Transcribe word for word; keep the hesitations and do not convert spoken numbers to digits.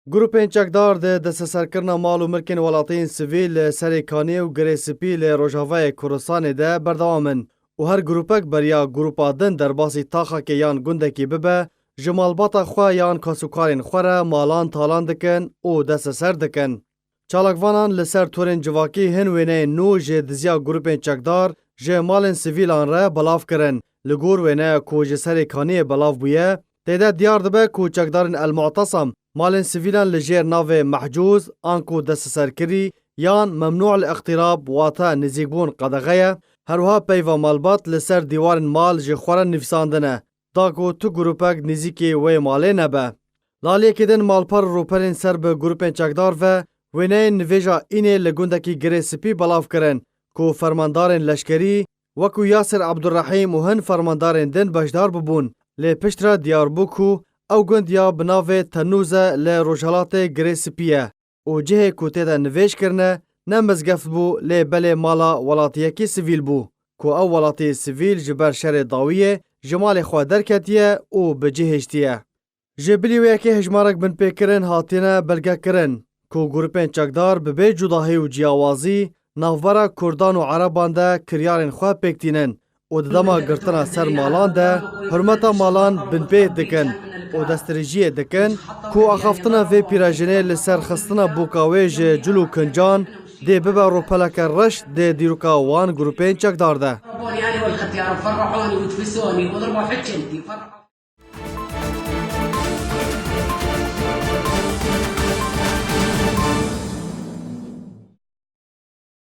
Grûpên çekdar di desteserkirina mal û milkên welatiyên sivîl li Serê Kaniyê û Girê Spî li Rojavayê Kurdistanê de berdewam in û her grûpek beriya grûpa din derbasî taxekê yan gundekî bibe, ji malbata xwe yan kasûkarên xwe re malan talan dikin û desteser dikin. Çalakvanan li ser torên civakî hin wêneyên nû ji diziya grûpên çekdar ji malên sivîlan re belav kirin. Li gor wêneya ku ji Serê Kaniyê belav bûye, tê de diyar dibe ku çekdarên El Mu'tesem malên sivîlan li jêr navê mehcûz, anku desteserkirî yan memnû li îqtîrab, wate nêzîkbûn qedexe ye. Her wiha peyva malbat li ser dîwarên mal ji xwe re nivîsandine, da ku tu grûpek nêzîkî wê malê nebe. Li aliyekê din malper û rûperên ser bi grûpên çekdar ve wêneyên nivêja Înê li gundekî Girê Spî belav kirin ku fermandarên leşkerî wekû Yasir Abdurrahîm û hin fermandarên din beşdar bibûn. Lê piştre diyar bû ku ew gund ya bi navê Tenûz e li rojhelatê Girê Spî ye û cihê ku tê de nivêj kirine ne mizgeft bû, lê belê mala welatiyekî sivîl bû ku ew welatiyê sivîl ji ber şerê dawiyê ji malê xwe derketiye û bi cih hiştiye. Ji bilî wê yekê hejmarek binpêkirin hatine belgekirin ku grûpên çekdar bi bê cudahî û ciyawazî navbera Kurdan û Ereban de kiryarên xwe pêk tînin û di dema girtina ser malan de hurmeta malan binpê dikin û destdirêjiyê dikin ku axaftina vê pîrejinê li ser xistina bûka wê ji cil û kincan dê bibe rûpeleke reş dê dîroka wan grûpên çekdar de.